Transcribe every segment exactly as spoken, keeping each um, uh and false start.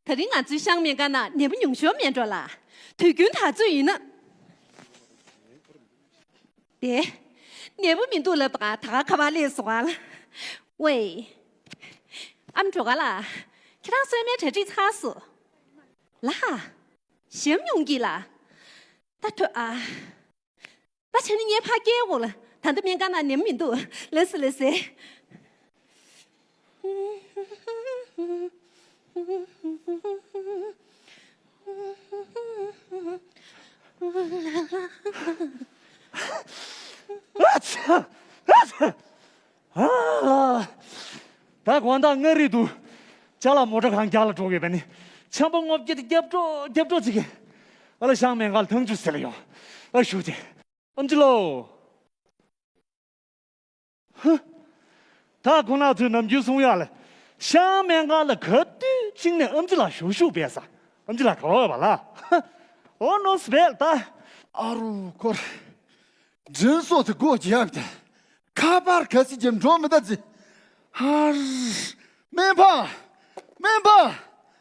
ད་རིང་ང་ཚོའི་ཤང་སྨན་ཁང་ནང་ནད་པ་ཉུང་ཤོས་མེད་འགྲོ་ལ། དུས་རྒྱུན་ད་ཚོད་ཡིན་ན། དེ། ནད་པ་མི་འདུག་ལབ་དང་ད་ག་ཁ་པར་སླེབས་སོང་ཨ་ལ། ཝེ། ཨ་མ་འགྲོ་ག་ལ། ཁྱེད་རང་གསོལ་སྨན་གྲ་སྒྲིག་ཚར་སོང་། ལ། ཞིམ་ཡོང་གི་ལ། ད་ཐོས་ཨ། ད་བྱས་ན་ངས་ཕ་སྐད་འོག་ལ། ད་ལྟ་སྨན་ཁང་ནང་ནད་མི་འདུག་ལགས་སོ་ལགས་སོ། ཨ་ཚ། ཨ་ཚ། ཨ་ལ། ད་དགོང་དག་མངའ་རིས་དུ་ཅ་ལག་མོ་ཊ་གང་རྒྱག་ལ་འགྲོ་དགོས་པ་ནི། ཆམ་པ་སྔོ་སྐྱེ་དེ་རྒྱབ་འགྲོ་རྒྱབ་འགྲོ་ཅིག་གི། ཨ་ལ་ཤང་སྨན་ཁང་ལ་ཐང་ཆུ་ཟེར་ལ་ཡོང་། ཨ་ཞུ་ཅེ། ཨམ་ཆི་ལོ། ཧུ། ད་ཁོ་ན་ཚོས་ནམ་རྒྱུན་གསུང་ཡག་ལ། ཤང་སྨན་ཁང་ལ་ག་དུས་ཅིག་ནས་ཨམ་ཆི་ལགས་ཞུགས་ཞུགས་བས་ས། ཨམ་ཆི་ལགས་ག་བ་བ་ལ། ཨོ་ནོ་སྦེལ་ད། ཨ་རུ་ཁོར། དྲིན་གསོ་དེ་སྒོ་རྒྱབ་དེ། ཁ་པར་ག་སི་ཅེམ་འགྲོ་མི་ད་ཙི། ཧར། སྨན་པ། སྨན་པ།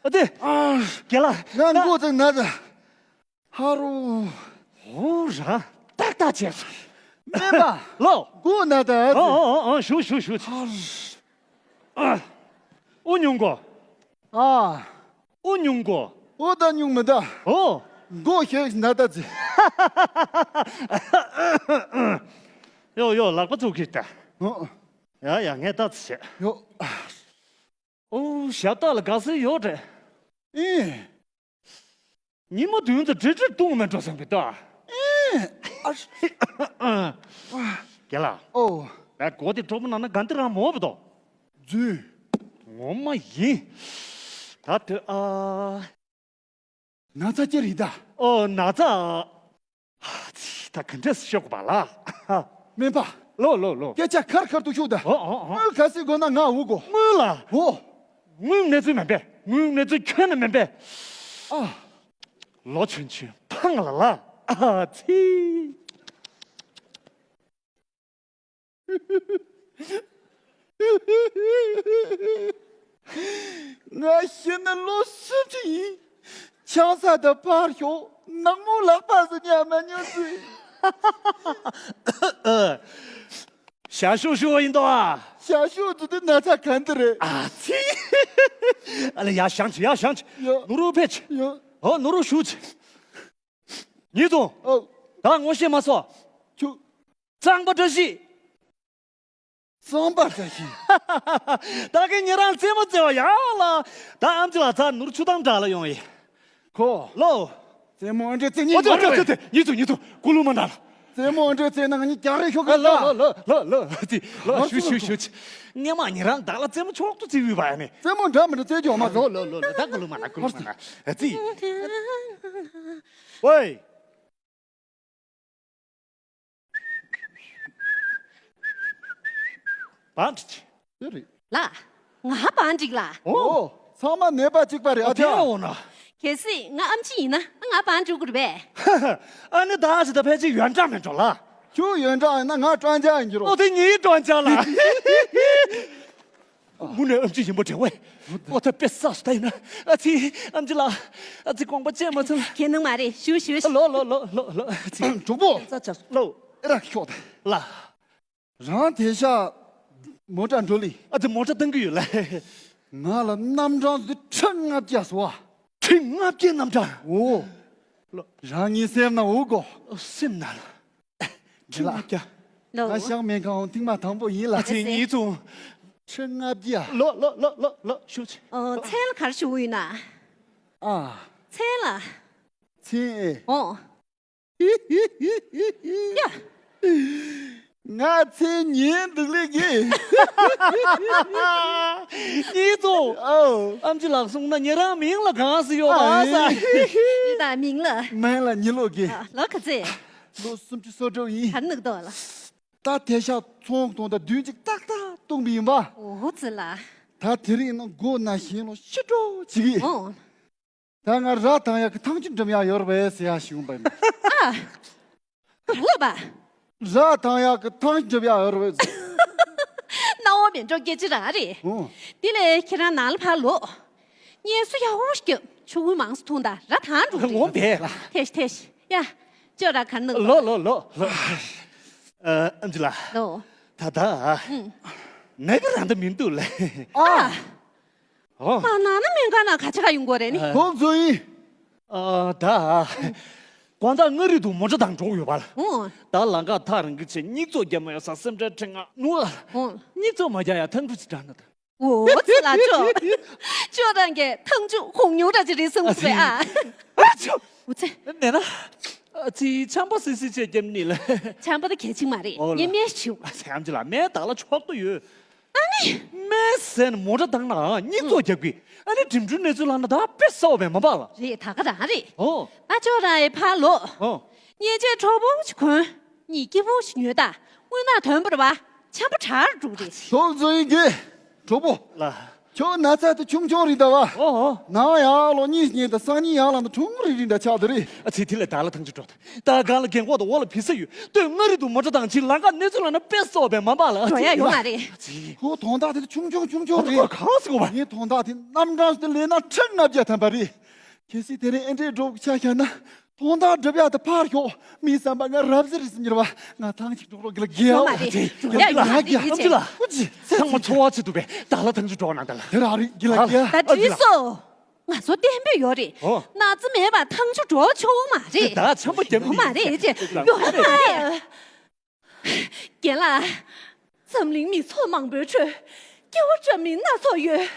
ཨ་ཏི། ཨ། རྒན་ལགས། ང་མགོ་ཙིག་ན་ད། ཧ་རུ། ཧུ་ར། ཏག་ཏག་བྱས་སོང་། སྨན་པ། ལོ། སྒོ་ན་ད་ཨ་ཙི། ཨོ་ཨོ་ཨོ་ཞུ་ཞུ་ཞུ། ཧར། ཨ། དབུ་ཉུང་གོ། ཨ། དབུ་ཉུང་གོ། དབུ་ད་ཉུང་མི་ད། ཨོ། མགོ་ཞིག་ན་ད་ཙི། ཡོ་ཡོ་ལག་པ་བཙུགས་ཀྱི་ད། ཨོ། ཡ་ཡ་ངས་ལྟ་ཙི་བྱས། ཡོ། ཨོ་ཞབས་སྟེགས་ལ་དགའ་སེ་ཡོད་རེད། ཨེ། ཉི་མ་བདུན་ཙམ་འདྲེ་འདྲེ་བཏུང་མེད་འགྲོ་བསམ་གི་ད། ཨེ། ཨ། རྒན་ལགས། ཨོ། ང་མགོ་དེ་གྲོགས་པོ་ནང་ན་ག་འདི་རང་མོ་བ་དོ། རྫུན། ངོ་མ་ཡིན། ད་དེ་ཨ། ན་ཚ་ཅི་རེད་ད། ཨོ་ན་ཚ། ཨ་ཙི་ད་ག་འདྲས་ཤོག་པ་ལ། སྨན་པ། ལོ་ལོ་ལོ། སྐད་ཆ་ཁར་ཁར་དུ་ཤོད་ད། ཨོ་ཨོ་ཨོ། དངུལ་ག་སྲིད་དགོས་ན་ང་འུ་གོ། དངུལ་ལ། ཨོ། དངུལ་གནས་ཚུལ་མིན་པས། དངུལ་གནས་ཚུལ་ཁྱོན་ནས་མིན་པས། ཨ། ལོ་ཆུང་ཆུང་ཕངས་ལ་ལ། ཨ་ཙི། ང་ཤི་ནས་ལོ་སུམ་ཅུ་ཡིན། ཆང་ས་དང་ཕར་ཞོག་ནག་མོ་ལག་པ་ཟིན་ཡ་མ་ཉོ་ཟིན། ཞ་ཞུ་ཞུ་བ་ཡིན་དོ་ཨ། ཞ་ཞུ་དུ་དུ་ན་ཚ་ག་འདི་རེད། ཨ་ཙི། ཨ་ལེ་ཡ་ཞང་ཆི་ཡ་ཞང་ཆི། ཡོ། ནུ་རུ་ཕེ་ཆི། ཡོ། ཨོ་ནུ་རུ་ཞུ་ཆི། ཉི་ཙུང་། ཨོ། ད་ངོ་ཤེས་མ་སོང་། ཁྱུ། གཙང་པ་བཀྲ་ཤིས། གཙང་པ་བཀྲ་ཤིས། ད་གིན་ཉེ་རང་རྩེད་མོ་རྩེ་བ་ཡག་ལ། ད་ཨམ་ཅི་ལགས་ཚ་ནུར་ཆུ་དང་འདྲ་ལ་ཡོང་ཡི། ཁོ། ལོ། རྩེད་མོ་ཨ་འདྲེ་རྩེ་གཉིས་ཨོ་ཙི་ཨོ་ཙི་ཨོ་ཙི་ཉི་ཙུང་ཉི་ཙུང་ཀུ་ལུ་མ་འདྲ། རྩེད་མོ་ཨ་འདྲེ་རྩེ་ན་ང་གཉིས་རྒྱག་རེས་ཤོག་གི་ལོ་ལོ་ལོ་ལོ་ལོ་ཙི་ལོ་ཨོ་ཞུ་ཙི་ཞུ་ཨོ་ཞུ་ཙི། སྔས་མ་ཉེ་རང་བདག་ལ་རྩེད་མོ་ཆོག་ཏུ་རྩེ་བུས་བ་ཡ་ནི། རྩེད་མོ་འདྲ་མི་འདྲ་རྩེ་རྒྱོ་མ་ལོ་ལོ་ལོ་ལོ་ད་ཀུ་ལུ་མ་འདྲ་ཀུ་ལུ་མ་འདྲ། ཨ་ཙི། ཝེ། བང་ཁྲིད། དེ་རེད། ལ། ང་བང་ཁྲིད་ལ། ཨོ། ཚང་མ་ནད་པ་གཅིག་པ་རེད་ཨ་ཅག་དེ་འོ་ན། གལ་སྲིད་ང་ཨམ་ཆི་ཡིན་ན་ང་བང་ཁྲིད་དགོས་རེད་པས། ཨ་ནི་ད་ཞི་ད་ཕལ་ཆེར་ཡོན་ཀྲང་མེད་འགྲོ་ལ། ཁྱོད་ཡོན་ཀྲང་ཡིན་ན་ང་ཀྲང་ཅང་ཡིན་གྱི་རོ། ཨོ་དེ་ཉིད་ཀྲང་ཅང་ལ། དངོས་གནས་ཨམ་ཆི་ཡིན་པ་དྲན་བས། ཨོ་ད་དཔེ་བསགས་སུ་ད་ཡིན་ན། ཨ་ཙི། ཨམ་ཆི་ལགས། ཨ་ཙི་དགོངས་པ་བཅད་མ་ཚུམ། ཁྱེད་ནང་མ་རེད་ཞུ་ཞུ། ལོ་ལོ་ལོ་ལོ་ལོ། ཨ་ཙི། གྲོགས་པོ། ཙ་ཙ་ལོ། ཨེ་ར་ཤོག་ད། ལ། རང་དེ་ཤ་མོ་ཊ་འགྲོ་ལི། ཨ་ཙི་མོ་ཊ་བཏང་གི་ཡོད་ལ། ང་ལ་རྣམ་གྲངས་འདི་ཁྲི་ལྔ་བརྒྱ་སོ། ཁྲི་ལྔ་བརྒྱའི་རྣམ་གྲངས། འོ། ལོ། རང་ཉིད་སེམས་ན་འུ་གོ། སེམས་ན་ལ། ཁྲི་ལྔ་བརྒྱ། ལོ། ང་ཤང་མེ་ཁང་ཐེངས་མ་དང་པོ་ཡིན་ལ། ཨ་ཙི་ཉིད་ཚོ། ཁྲི་ལྔ་བརྒྱ། ལོ་ལོ་ལོ་ལོ་ལོ་ཞུ་ཆེ། ཨོ་མཚན་ལ་གར་ཞུ་ཡོད་ན། ཨ། མཚན་ལ། མཚན། ཨོ། ཡ། ང་མཚན་ཉན་འདུག་ལེ་གི། ཉིད་ཚོ། ཨོ། ཨམ་ཆི་ལགས་གསུངས་ན་ཉེ་རང་མིང་ལ་གང་ཟེར་ཡོད་པ་ཨ་ས། ཡི་དྭགས་མིང་ལ། མིང་ལ་ཉི་ལོ་གི། ལོ་ག་ཚད། ལོ་སུམ་ཅུ་སོ་དྲུག་ཡིན། གར་ནུག་དོ་ལ། ད་དེ་ཤ་ཚོང་གཏོང་ད་བདུན་གཅིག་ཏག་ཏག་གཏོང་བ་ཡིན་པ། ཨོ་ཙི་ལ། ད་དེ་རིང་ན་སྒོ་ན་ཞེན་ལོ་ཤི་འགྲོ་བྱེད་གི། ཨོ། ད་ང་ར་ཐང་ཡག་གི་ཐང་ཆུ་འགྲིམ་ཡག་ཡོད་རེད་པས་ཟེར་ཡག་ཞུ་བ་ཡིན། ཨ། ག་ལ་བ། ར་ཐང་ཡག་གི་ཐང་ཆུ་འགྲིམ་ཡག་ཡོད་རེད་པས། ན་འོ། མེད་འགྲོ་སྐད་ཅིག་རང་རེད། ཨོ། དེ་ལས་ཁྱེད་རང་ནང་ལ་ཕར་ལོག་གཉེན་སུ་ཡག་པོ་ཞིག་སྐྱོབ། ཆུ་ཁུང་མང་སུ་འཐུང་དང་། ར་ཐང་འགྲོ་གི་རེད། ངོ་བས་ལ། ཐེ་ཤི་ཐེ་ཤི་ཡ། ཅོ་ར་གར་ནུ། ལོ་ལོ་ལོ་ལོ། ཨ་ཨམ་ཅི་ལགས། ལོ། ད་ད། ཨུམ། ནད་པ་རང་ད་མི་འདུག་ལ། ཨ། ཨོ། མ་ན་ན་སྨན་ཁང་ནང་ག་ཆ་ག་ཡོང་དགོས་རེད་ནི། ཨ། ཁོང་ཚོ་ཡིན། ཨ་ད། དགོང་དག་མངའ་རིས་དུ་མོ་ཊ་དང་འགྲོ་ཡོད་པ་ལ། ཨོ། ད་ལམ་ཁ་ཐག་རིང་གི་ཆེད་སྙིགས་ཚོགས་རྒྱབ་མ་ཡོང་ས་སེམས་ཁྲལ་ཁྲེལ་ང་ནུ་ཨ། ཨོ། སྙིགས་ཚོགས་མ་རྒྱག་ཡ་ཐང་ཕྲུག་ཅིག་དྲག་ན་ད། འོ་ཙི་ལ་ཅོ། ཅོ་རང་གི་ཐང་ཆུ་ཧོང་ཉུང་ར་ཅི་རེད་སེམས་སུ་བས་ཨ། ཨ་ཅོ། འོ་ཙི། ནས་ན། ཨ་ཙི་ཆམ་པ་སི་སི་ཆེ་རྒྱབ་ནི་ལ། ཆམ་པ་ད་གལ་ཆེན་མ་རེད། ཨོ་ལ། ངས་སྨན་ཞིག་བྱུང་། ཨ་ཙི་ཨམ་ཅི་ལགས་སྨན་བདག་ལ་ཆོག་ཏུ་ཡོད། ཨ་ནི། སྨན་ཟས་ནས་མོ་ཊ་བཏང་ནའང་སྙིགས་ཚོགས་རྒྱག་གི། ཨ་ནི་འགྲིམ་འགྲུལ་གནས་ཚུལ་ལངས་ན་ད་དཔེ་གསལ་བོ་བས་མ་པ་ལ། རེད་ད་ག་རང་རེད། ཨོ། ཨ་ཅོ་རང་ཡི་ཕར་ལོག་ཨོ། ཉེ་ཆེ་གྲོགས་པོ་ཞིག་གོན། གཉིད་སྐྱིད་པོ་ཞིག་ཉོས་ད། དངུལ་ནག་དོན་པར་བ། ཆམ་པ་དྲག་རུ་འགྲོ་རེད། ཐོག་བཟོ་ཡིན་གྱི། གྲོགས་པོ། ལ། ཁྱོད་ན་ཚ་དེ་ཆུང་ཆུང་རེད་ད་བ། ཨོ་ཨོ། ནང་ཡག་ལོ་གཉིས་ཉིན་དང་སང་ཉིན་ཡག་ལ་ན་ཁྲུང་རེ་རེ་འདྲ་ཆགས་དེ་རེད། ཨ་ཙི་དེ་ལས་ད་ལ་ཐང་ཆུ་འགྲོ། ད་གང་ལ་རྒན་གོག་དང་འོག་ལ་བི་ས་ཡོད། སྟོད་མངའ་རིས་དུ་མོ་ཊ་དང་ཅིག་ལམ་ཁ་གནས་ཚུལ་ལ་ན་དཔེ་གསལ་བོ་བས་མ་པ་ལ། འགྲོ་ཡ་ཡོད་མ་རེད། ཨ་ཙི། ཁོ་དོན་དག་དེ་ཆུང་ཆུང་ཆུང་ཆུང་རེད། ཁོ་གང་ཟེར་གོ་བ། ངའི་དོན་དག་དེ་རྣམ་གྲངས་དེ་ལས་ན་ཁྲི་ལྔ་བརྒྱ་ཐམ་པ་རེད། གལ་སྲིད་དེ་རིང་ཨེ་འདྲའི་འགྲོ་ཆ་ཤ་ན། དོན་དག་སྒྲུབ་ཡག་དེ་ཕར་ཞོག་མིའི་བསམ་པ་ང་རབ་གསལ་རེད་ཟེར་ཉེར་བ། ང་ཐང་ཅིག་འགྲོ་རོགས་གི་ལ་རྒྱལ་ཡོད་མ་རེད། ཡ་ཡོད་མ་རེད། ཨམ་ཅི་ལགས། ཨུ་ཅི། ཚང་མ་ཚོར་བ་ཆེ་འདུག་པས་ད་ལ་ཐང་ཆུ་འགྲོ་ན་ད་ལ། དེ་རང་རེད་གི་ལ་རྒྱལ། ད་དྲིས་སོ། ང་ཚོ་བརྟན་པོ་ཡོད་རེད། ཨོ། ན་ཚ་མེད་པར་ཐང་ཆུ་འགྲོ་ཆོག་མ་རེད། ད་ཆམ་པ་རྒྱབ་ཡོད་མ་རེད་ཅེ། ཡོད་མ་རེད། རྒན་ལགས། འཛམ་གླིང་མི་ཚོགས་མང་པོའི་ཁྲོད། སྐྱེ་བོ་འདྲ་མིན་སྣ་ཚོགས་ཡོད།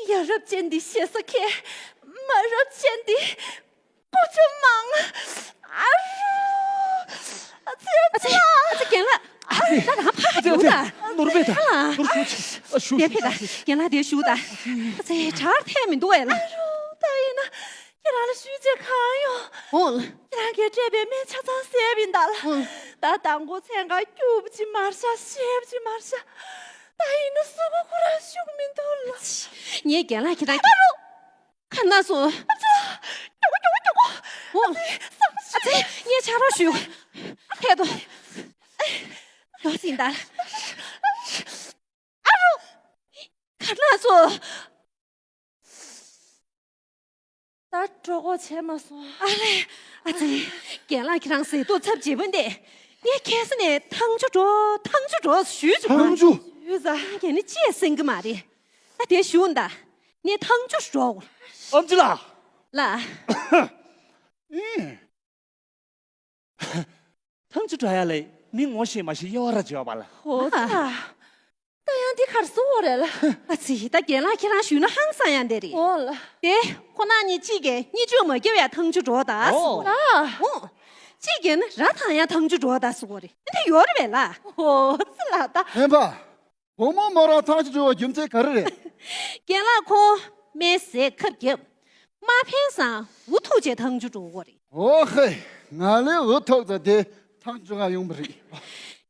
ཡ་རབས་ཅན་འདི་ཞེ་ས་མཁས། མ་རབས་ཅན་འདི་ཀུ་ཅོ་མང་། ཨ་རུ། ཨ་ཙི་ཨ་ཙི་ཨ་ཙི་རྒན་ལགས། ཨ་ཙི་ད་ད་ཕ་ཨ་ཙི་ཨ་ཙི་ཡོང་ད། ནོར་བས་ད། ཨ་ལ། ནོར་ཞུ་ཞུ་ཞུ་དེ་ཕེ་ད་རྒན་ལགས་དེ་ཞུ་ད། ཨ་ཙི་གྲར་ཐལ་མི་འདུག་ཨེ་ལ། ཨ་རུ་ད་ཡིན་ན། ཁྱེད་རང་ལ་ཞུས་རྗེས་གང་ཡོང་། འོང་། ཁྱེད་རང་གིས་སྤྲད་པའི་སྨན་ཆ་ཚང་བསྲེས་པ་ཡིན་ད་ལ། འོང་། ད་དང་པོ་ཚན་ཁ་སྐྱུག་པ་ཅིག་མར་བཞག་ཤེལ་པ་ཅིག་མར་བཞག་ད་ཡིན་ན་གཟུགས་པོ་ཁོ་རང་ཤུགས་མི་འདུག་ལ། ངས་རྒན་ལགས་ཁྱེད་རང་གི་ཨ་རོ། ཁ་ན་སོང་། ཨ་ཙི། མགྱོགས་པོ་མགྱོགས་པོ་མགྱོགས་པོ། འོང་། ཨ་ཙི་ཨ་ཙི་ངས་ཕྱག་རོགས་ཞུ། ཐད་དོ། ཡོད་ཟིན་ད། ཨ་རོ། ཁ་ན་སོང་། ད་གྲོད་ཁོག་བྱས་མ་སོང་། ཨ་ལས། ཨ་ཙི། རྒན་ལགས་ཁྱེད་རང་ཟས་ཏོག་ཚབ་བྱེད་པོ་འདི། ངས་ཁ་སང་ནས་ཐང་ཆུ་འགྲོ་ཐང་ཆུ་འགྲོ་ཞུས་བྱུང་། ཐང་ཆུ། ཞུས་ཙང་རྒན་ནི་ཅི་ཡང་གསན་གི་མ་རེད། ད་དེ་ཞུ་ད། ངས་ཐང་ཆུ་འགྲོ། ཨམ་ཅི་ལགས། ལགས། ཨེ། ཐང་ཆུ་འགྲོ་ཡ་ལས་མི་ངོ་ཤེས་མ་ཤེས་དབྱེ་བ་ར་བྱེད་པ་ལ། ཧོ་ད། ད་ཡང་འདི་གར་སོང་བ་རེད་ལ། ཨ་ཙི་ད་རྒན་ལགས་ཁྱེད་རང་ཞུས་ན་ཧང་སང་ཡང་འདི་རེད། འོ་ལ། དེ་ཁོ་ན་ནི་གཅིག་གིས་གཉིད་སྤྱོད་མ་རྒྱབ་ཡ་ཐང་ཆུ་འགྲོ་ད་ཟེར་གོ་རེད། ཨོ། ཨོ། གཅིག་གིས་ནི་ར་ཐང་ཡ་ཐང་ཆུ་འགྲོ་ད་ཟེར་གོ་རེད། འདི་ཡོད་རེད་པས་ལ། ཧོ་ཙི་ལ་ད། ཧེ་ཕ། བུ་མོ་མོ་རང་ཐང་ཆུ་འགྲོ་བ་རྒྱུ་མཚན་ག་རེ་རེད། རྒན་ལགས་ཁོང་སྨན་ཟས་ཁབ་བརྒྱབ། མ་ཕན་སང་འུ་ཐུག་བྱས་ཐང་ཆུ་འགྲོ་གོ་རེད། ཨོ་ཧེ། ང་ལས་འུ་ཐུག་ཙ་དེ་ཐང་ཆུ་ང་ཡོང་པ་རེད།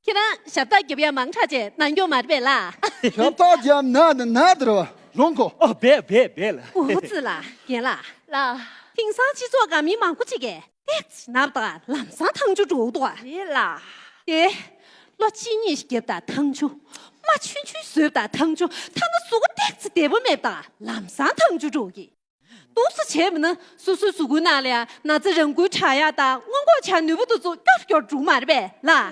ཁྱེད་རང་ཞབས་ཐག་རྒྱབ་ཡ་མང་དྲགས་བྱས་ན་མགྱོགས་མ་རེད་པས་ལ། ཞབས་ཐག་རྒྱབ་ན་ནི་ན་དེར་བ་རོང་གོ། ཨོ་བས་བས་བས་ལ། འུ་ཙི་ལ་རྒན་ལགས། ལ། དེང་སང་སྤྱི་ཚོགས་སྒང་མི་མང་པོ་ཅིག་གིས་ཏེག་ཙི་ནབ་དང་ལམ་སང་ཐང་ཆུ་འགྲོ་འདུག་ཨ། རེད་ལ། དེ། ལོ་གཅིག་གཉིས་ཤིག་རྒྱབ་དང་ཐང་ཆུ། མ་ཆུན་ཆུན་བཟོས་དང་ཐང་ཆུ། ཐ་ན་གཟུགས་པོ་ཏེག་ཙི་བདེ་པོ་མེད་དང་ལམ་སང་ཐང་ཆུ་འགྲོ་གི། འདུག་སེ་བྱས་མིན་ན་སོ་སོའི་གཟུགས་པོའི་ནང་ལ་ཡང་ན་ཚ་རང་འགུལ་དྲག་ཡག་དང་སྔོན་འགོག་བྱ་ནུས་པ་དེ་ཚོ་སྐྱོ་རུ་སྐྱོ་རུ་འགྲོ་གི་མ་རེད་པས་ལ། ཨ།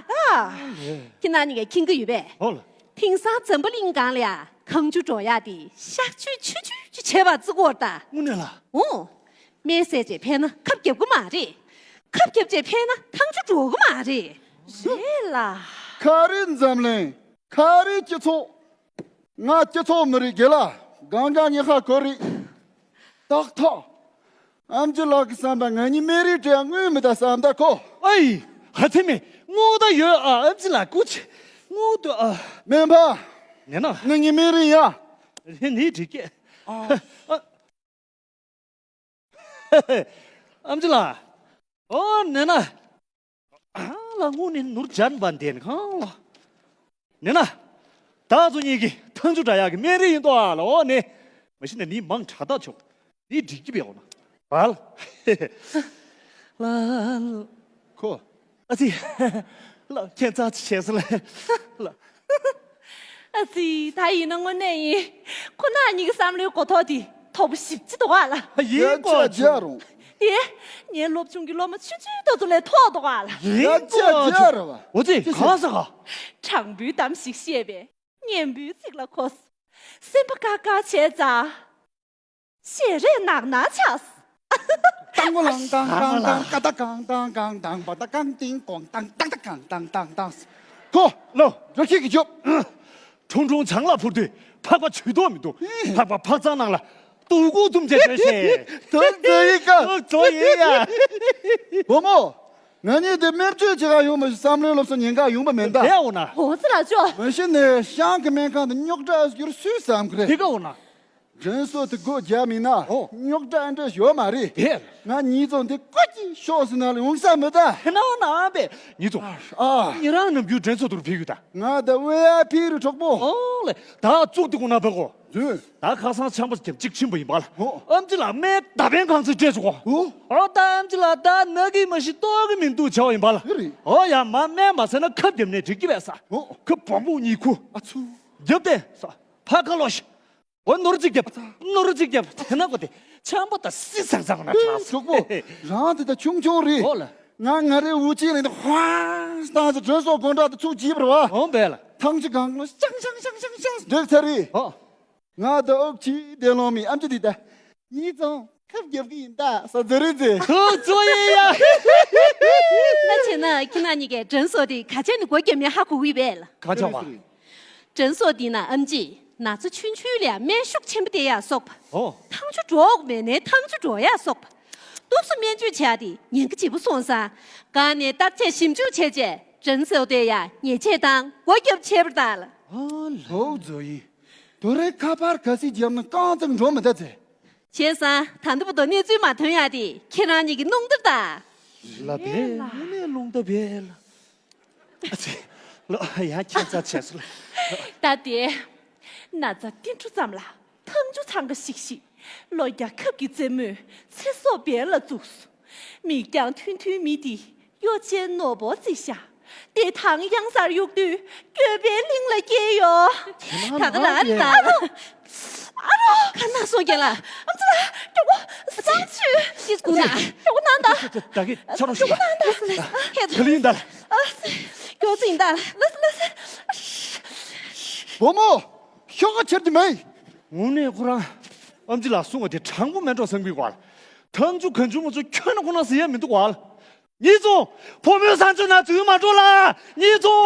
ཁྱེད་རྣམ་གཉིས་ཀས་མཁྱེན་གྱི་ཡོད་པས། ཨོ་ལ། དེང་སང་འཛམ་བུ་གླིང་སྒང་ལ་ཡང་ཐང་ཆུ་འགྲོ་ཡག་དེ་གཤག་བཅོས་ཆུང་ཆུང་ཅིག་བྱས་པ་བརྩི་གི་ཡོད་ད། དངོས་གནས་ལ། ཨོ། སྨན་ཟས་བྱས་ཕན་ན་ཁབ་རྒྱབ་གི་མ་རེད། ཁབ་རྒྱབ་བྱས་ཕན་ན་ཐང་ཆུ་འགྲོ་གི་མ་རེད། རེད་ལ། ག་རེ་འཛམ་གླིང་། ག་རེ་སྤྱི་ཚོགས། ང་སྤྱི་ཚོགས་མི་རིགས་དགེ་ལ་གང་ག་ཉི་ཧ་གོ་རེད། ཏག་ཏག་ཨམ་ཅི་ལགས་ཀྱི་བསམ་པ་ང་གཉིས་སྨན་རིགས་འདྲ་དངོས་མི་ད་བསམ་ད་གོ། ཨེ། ཧ་ཚེ་མེ་དངོས་ད་ཡོད་ཨ། ཨམ་ཅི་ལགས་སྐུ་མཁྱེན། དངོས་ད་ཨ། སྨན་པ། ནས་ན། ང་གཉིས་སྨན་རིགས་ཡ། ནི་འགྲིག་གི། ཨ། ཨམ་ཅི་ལགས། ཨོ་ནས་ན། ཨ་ལ་དངོས་ནས་ནོར་འཇར་བ་འདན་གང་ལ། ནས་ན། ད་ཚོ་གཉིས་ཀྱི་ཐང་ཆུ་འདྲ་ཡག་གི་སྨན་རིགས་ཡིན་ཏོ་ཨ་ལ་ཨོ་ནས། མ་གཞི་ནས་ནི་མང་དྲག་ད་ཆོག་ནི་འགྲིག་གི་བས་ཨོ་ན། བལ། ལ། ཁོ། ཨ་ཙི། ལགས་ཁྱེད་ཚ་ཆེ་སོང་ལགས། ལགས། ཨ་ཙི། ད་ཡིན་ན་དངོས་གནས་ཡིན། ཁོ་ན་གཉིས་ཀྱི་བསམ་བློའི་གོ་རྟོགས་དེ་མཐོ་པོ་ཞེ་པོ་ཅིག་འདུག་ག་ལགས། ཡིན་ཡ་ཅག་ཅག་རུང་། དེ་ངའི་སློབ་ཆུང་གི་སློབ་མ་ཆུང་ཆུང་དེ་ཚོ་ལས་མཐོ་འདུག་ག་ལགས། ཡིན་ཡ་ཅག་ཅག་རེད་བ། འོ་ཙི། ཅི་ཟེར། གང་ཟེར་ག། དྲང་པོའི་གཏམ་ཞིག་བཤད་པས་སྙན་པོའི་ཚིག་ལ་གོ། སེམས་པ་དཀར་དཀར་བྱས་ཙང་། ཞལ་རས་ནག་ནག་ཆགས། ཏང་གོ་ལང་ཏང་ཀང་ཏང་ཀ་ཏ་ཀང་ཏང་ཀང་ཏང་པ་ཏ་ཀང་ཏིང་ཀོང་ཏང་ཏང་ཏ་ཀང་ཏང་ཏང་ཏང་། ཁོ། ལོ། ར་ཁྱི་གི་ཅོབ། ཁྲུང་ཁྲུང་ཆང་ལ་འཕུར་དུས་ཕག་པ་ཇུས་གཏོགས་མི་འདུག་ཕག་པ་ཕག་ཚང་ནང་ལ་སྟུག་པོ་བཙུམས་བྱས་བྱས་ཤེས། དོན་དེ་ཡི་ཀ། ཨོ་ཙོ་ཡིན་ཡ། བུ་མོ། ང་གཉིས་དེ་སྨན་བཅོས་བྱེད་ག་ཡོང་མ་ཤི་བསམ་བློའི་སློབ་གསོ་ཉན་ག་ཡོང་པ་མེད་ད། དེ་འོ་ན། འོ་ཙི་ལ་ཅོ། མ་གཞི་ནས་ཤང་གི་སྨན་ཁང་དུ་རྙོག་དྲ་ཨ་སུ་གྱུར་སུས་བསམ་གི་རེད། དེ་ག་འོ་ན། དྲན་གསོ་དེ་སྒོ་རྒྱག་མིན་ན། ཨོ། རྙོག་དྲ་ཨ་འདྲ་ཡོད་མ་རེད། དེ། ང་གཉིས་ཚོ་འདི་ཀོ་ཅི་ཤོག་ཟེར་ན་ལ་ཡོང་ས་མེད་ད། དེ་ན་འོ་ན་ཨ་བས་གཉིས་ཚོ། ཨ། ཉེ་རང་ནམ་རྒྱུན་དྲན་གསོ་དུར་ཕེབས་ཡོད་ད། ང་ད་ཝེ་ཨའི་ཕི་རུ་གྲོགས་པོ། ཨོ་ལེ། ད་བཙུགས་དེ་ཀུ་ན་བ་གོ། ཟོས། ད་ཁ་སང་ཆམ་པ་རྒྱབ་གཅིག་ཕྱིན་པ་ཡིན་པ་ལ། ཨོ། ཨམ་ཅི་ལ་སྨན་ད་ཕན་གང་ཚོད་སྤྲད་བྱུང་གོ། ཨོ། ཨོ་ད་ཨམ་ཅི་ལ་ད་ན་གི་མ་ཤི་ལྟོགས་གི་མི་འདུག་བྱ་བ་ཡིན་པ་ལ། ཨེ་རེད། ཨོ་ཡ་མ་སྨན་མ་ཟས་ན་ཁབ་རྒྱབ་ནས་འགྲིག་གི་བས་ས། ཨོ། ཁབ་བོང་བུ་གཉིས་ཁུ། ཨ་ཚུ། རྒྱབ་སྟེ་ས། ཕ་ཁ་ལོ་ཤི། འོ་ནོར་གཅིག་རྒྱབ། ནོར་གཅིག་རྒྱབ། དེ་ན་གོ་དེ་ཆམ་པ་ད་སི་ཚང་ཚང་ན་ཨེ་ཁྲག་གྲོགས་པོ། རང་དེ་ད་ཆུང་ཆུང་རེད། ཨོ་ལ། ང་ང་རའི་འུ་ཅག་ལ་འདི་ཧ་སྟངས་སུ་དྲོད་སོགས་དགོང་དྲག་ཏུ་ཚུགས་བྱིས་པར་བ། འོ་བས་ལ། ཐང་ཆུ་གང་ལོ་ཤང་ཤང་ཤང་ཤང་ཤང་འདྲེག་ཚར་རེད། ཨོ། ང་ད་ཨོབ་ཆི་བདེ་ལོང་མི་ཨམ་ཅི་དེ་ད། གཉིས་ཚང་ཁབ་རྒྱབ་གི་ཡིན་ད་ས་ཛེ་རེ་ཛེ། ཁོ་ཚོ་ཡིན་ཡ། ད་བྱས་ན་ཁྱེད་རང་གཉིས་ཀས་དྲན་གསོ་དེ་ག་ཅན་ནས་སྒོ་རྒྱབ་མིན་ཧ་གོ་གི་བས་ལ། གང་ཆགས་བ། དྲན་གསོ་འདི་ན་ཨམ་ཅི་ན་ཚ་ཆུང་ཆུང་ལ་ཡང་སྨན་ཤུགས་ཆེན་པོ་སྟེར་ཡག་སོགས་པ། ཨོ། ཐང་ཆུ་འགྲོ་འོག་མེད་ནས་ཐང་ཆུ་འགྲོ་ཡག་སོགས་པ། ཏོག་ཙམ་སྨན་བཅོས་བྱས་ཏེ་ཉེན་ཁ་ཆེ་པོ་སོང་ཙང་། གང་ནས་བརྟག་དཔྱད་ཞིབ་འཇུག་བྱས་རྗེས་དྲན་གསོ་དེ་ཡང་ཉེས་ཆད་དང་སྒོ་རྒྱབ་བྱས་པར་གདའ་ལ། ཨ་ལོ་ཛོ་ཡིན། དོ་རེ་ཁ་པར་ག་སི་རྒྱབ་ན་རྐང་ཙམ་འགྲོ་མི་ད་ཚེ། བྱས་ཙང་ད་ལྟ་བར་དུ་གནས་ཚུལ་མ་ཐོན་ཡག་དེ་ཁྱེད་རང་ཉིད་ཀྱི་རླུང་རྟར་གདའ། ལ་བེ་ལ་ནས་རླུང་རྟ་བེ་ལ། ཨ་ཙི། ལོ་ཡང་ཁྱད་མཚར་བྱས་སོང་ལ། ད་དེ། ན་ཚ་ཏིལ་འབྲུ་ཙམ་ལ་ཐང་ཆུ་ཚང་ག་ཤིག་ཤིག་ལོ་རྒྱ་ཁབ་ཀྱི་རྩེ་མོས་ཚེ་སྲོག་འབེན་ལ་བཙུགས་སོ། མིག་རྒྱང་ཐུང་ཐུང་མི་དེ་གཡོ་ཅན་ནོར་བུ་རྩི་ཤ། དེ་ཐང་གཡང་སར་གཡུག་དུས་སྐྱོ་པའི་གླིང་ལ་སྐྱེས་ཡོད། ད་ག་ལ་ད། ཨ་རོ། ཁ་ན་སོང་རྒྱ་ལ། ཨམ་ཙི་ལ། མགྱོགས་པོ་སང་ཆུ། ཤིས་ཀུ་ན། མགྱོགས་པོ་ནང་ད། ད་གི་ཆ་རོ་ཤི། མགྱོགས་པོ་ནང་ད་སི་ལ། ཧེ་ད། ད་ལི་ཡིན་ད། ཨ་སི། མགྱོགས་ཙི་ཡིན་ད། ལ་སི་ལ་སི། བུ་མོ། ཤོག་ཁ་ཁྱེར་གྱི་མེད། དངོས་གནས་ཁོ་རང་ཨམ་ཅི་ལ་གསུང་བ་དེ་དྲང་པོ་མེད་འགྲོ་བསམ་གི་བ། ཐང་ཆུ་གང་ཆུ་མ་ཆུ་ཁྱོད་ན་ཁོ་ན་ཟེར་ཡ་མི་འདུག་བ། གཉིས་ཚོ། ཕོ་མོའི་ས་ཆུ་ན་འཛུལ་མ་འགྲོ་ལ། གཉིས་ཚོ།